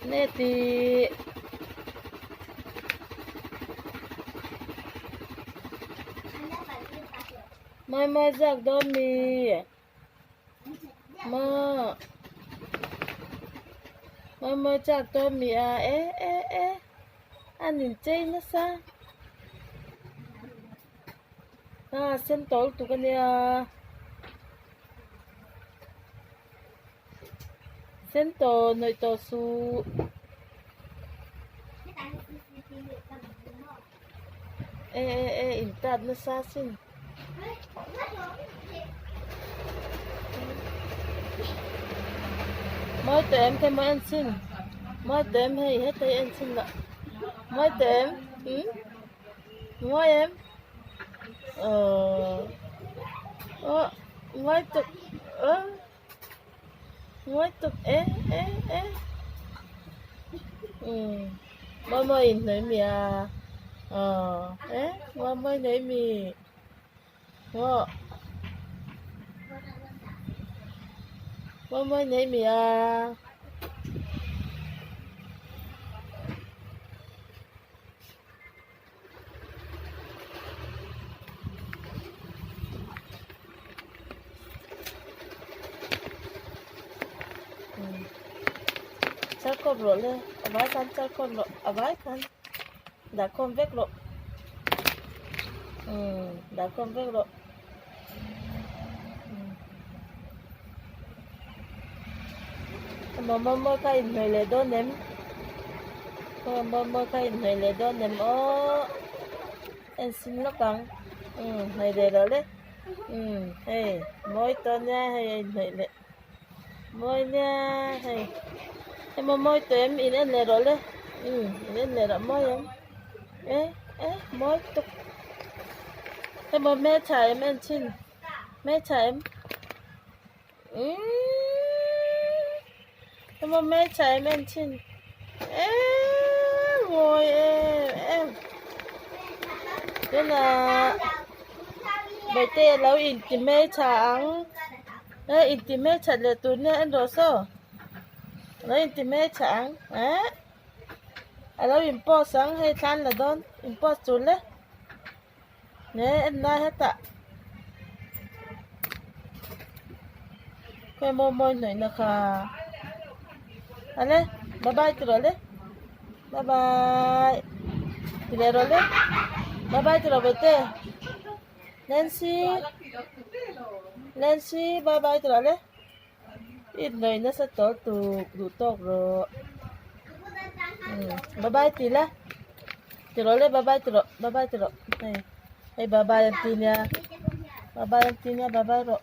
Neti Mai mai zak dawn mi Ma Mai mai chak dawn mi a e e e an inchei nasa a sen tawh lutuk ania sen tawh nawih tawh suh. E e e in tat nasa sin. Mawi tawh em khawi mawi en chhin mawi tawh em hei heta hi en chhin lah mawi tawh em umm mawi em aww aw mawi tuk aw mawi tuk e e e umm mawi mawi in hnawih mi a aww e mawi mawi hnawih mi. Maw Maw mawi nei mi a. Char khawm rawh le a vai khan char khawm rawh a vai khan dah khawm vek rawh umm dah khawm vek rawh umm maw mawi kha inhnawih leh dawn em maw mawi kha inhnawih leh dawn em aw en sin lawk ang umm hnawih leh rawh le umm hei mawi tawh nia hei a inhnawih leh. Mawi nia hei emaw mawi tawh em in en leh rawh le umm in en leh rawh mawi em e e mawi tuk emaw hmeltha em en chhin hmeltha em umm emaw hmeltha em en chhin eee mawi em em tunah bawihte alo inti hmeltha ang. He inti hmelthat leh tur nia en rawh saw lo inti hmeltha ang eh a lo in post ang hei thla an la dawn in post tur le ne en lai hetah khawi maw mawi hnawih na kha ale bye bye ti rawh le bye bye ti leh rawh le bye bye ti rawh bawihte. Nancy Nancy bye bye ti rawh le i hnawih nasa tawh tuk duh tawk rawh umm bye bye ti la ti rawh le bye bye ti rawh bye bye ti rawh hei hei bye bye an ti nia bye bye an ti nia bye bye rawh.